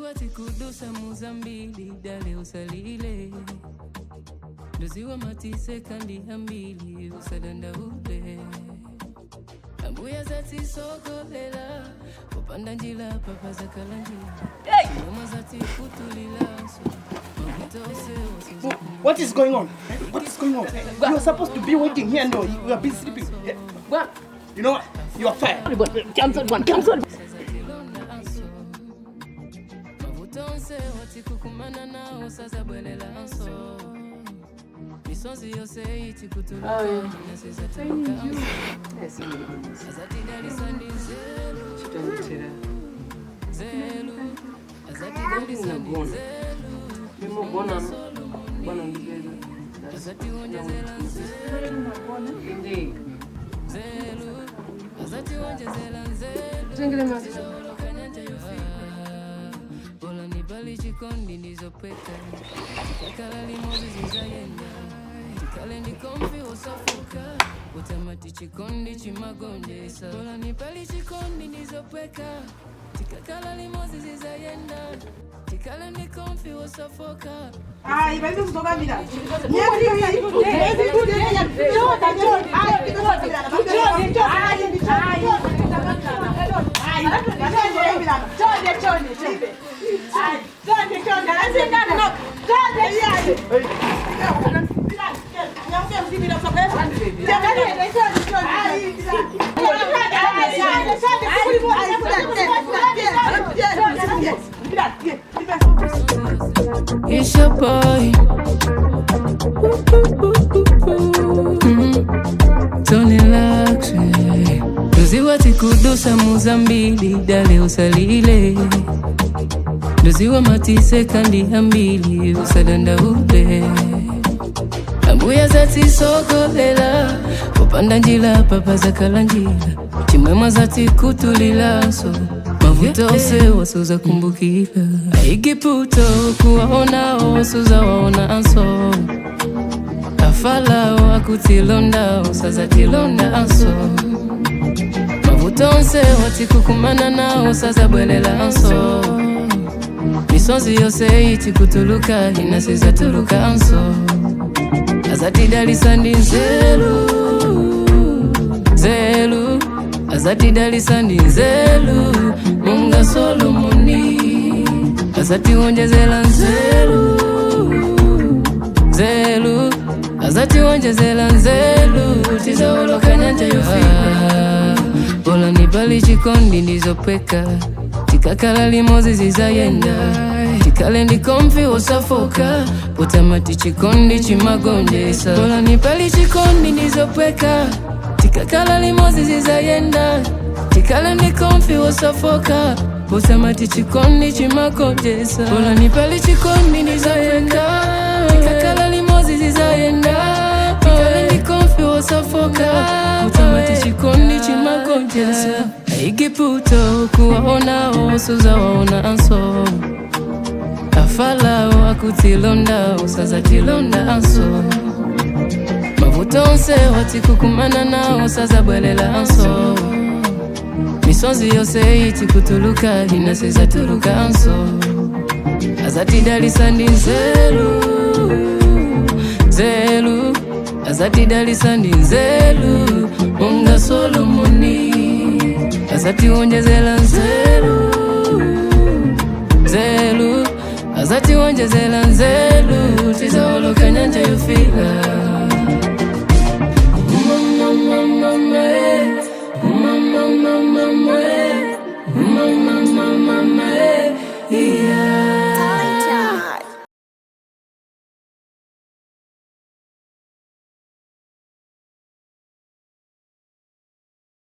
Nduziwa tikudusa muzambili dale usalile nduziwa matiseka ndi ambili usadandaule ambuya zatisogolela kupanda njila papa zakala njila ngoma zatikutulilaso mavutose. What is going on? What is going on? You are supposed to be working here. No, you are busy sleeping. Bwana. You know what? You are fired. Cancel, bwana, cancel. Sazatilonda anso mavuto onse watikukumana nawo sazabwelela anso misozi yose itikutuluka inasizatuluka azatidalisa ndi nzeru Chitandithera. Nzeru azatidalisa ndi Ndinagona. nzeru. Ndimogona bwana ndipeza. Azatiwonjezela nzeru. Inde. Nzeru azatiwonjezela nzeru. Tengere madzi. Tizawoloka nyanja yofika bola nibali chikondi ndizopweka tikakala limozi zizayenda tikale ndikomfi usafuka utamati chikondi chimagonjesa bola nipali chikondi ndizopweka tikakala limozi zizayenda tikale ndikomfi usafoka. Hayi, balibe kuzokambila. Myezi 2. Hayi, chonde chonde chonde. Hayi, chonde chonde. Azingana no. Chonde yayi. It's your boy. Tony Luxury. Nduziwa tikudusa muzambili dale usalile nduziwa matiseka ndi ambili usadandaule ambuya zatisogolela kupanda njila papa zakala njila chimwemwe zatikutulilaso mavuto ose wasuza kumbukila aigiputo kuwaonao wasuza waona anso afalao akutilondao sazatilonda anso mavuto onse watikukumana nawo sazabwelela anso misozi yose itikutuluka inasizatuluka anso azatidalisa ndi nzeru nzeru azatidalisa ndi nzeru munga Solomoni azatiwonjezela nzeru nzeru azatiwonjezela nzeru tizawoloka nyanja yofika bola nibali chikondi ndizopweka tikakala limozi zizayenda tikale ndikomfi usafoka potamati chikondi chimagonjesa bola nipali chikondi ndizopweka tikakala limozi zizayenda tikale ndikomfi usafoka potamati chikondi chimagonjesa bola nipali chikondi ndizopweka tikakala limozi zizayenda tikale ndikomfi usafoka potamati chikondi chimagonjesa aigiputo kuwaonao suza waona anso afalao akutilondao sazatilonda anso mavuto onse watikukumana nawo sazabwelela anso misozi yose itikutuluka inasizatuluka anso azatidalisa ndi nzeru nzeru azatidalisa ndi nzeru munga Solomoni azatiwonjezela nzeru nzeru azatiwonjezela nzeru tizawoloka nyanja yofila.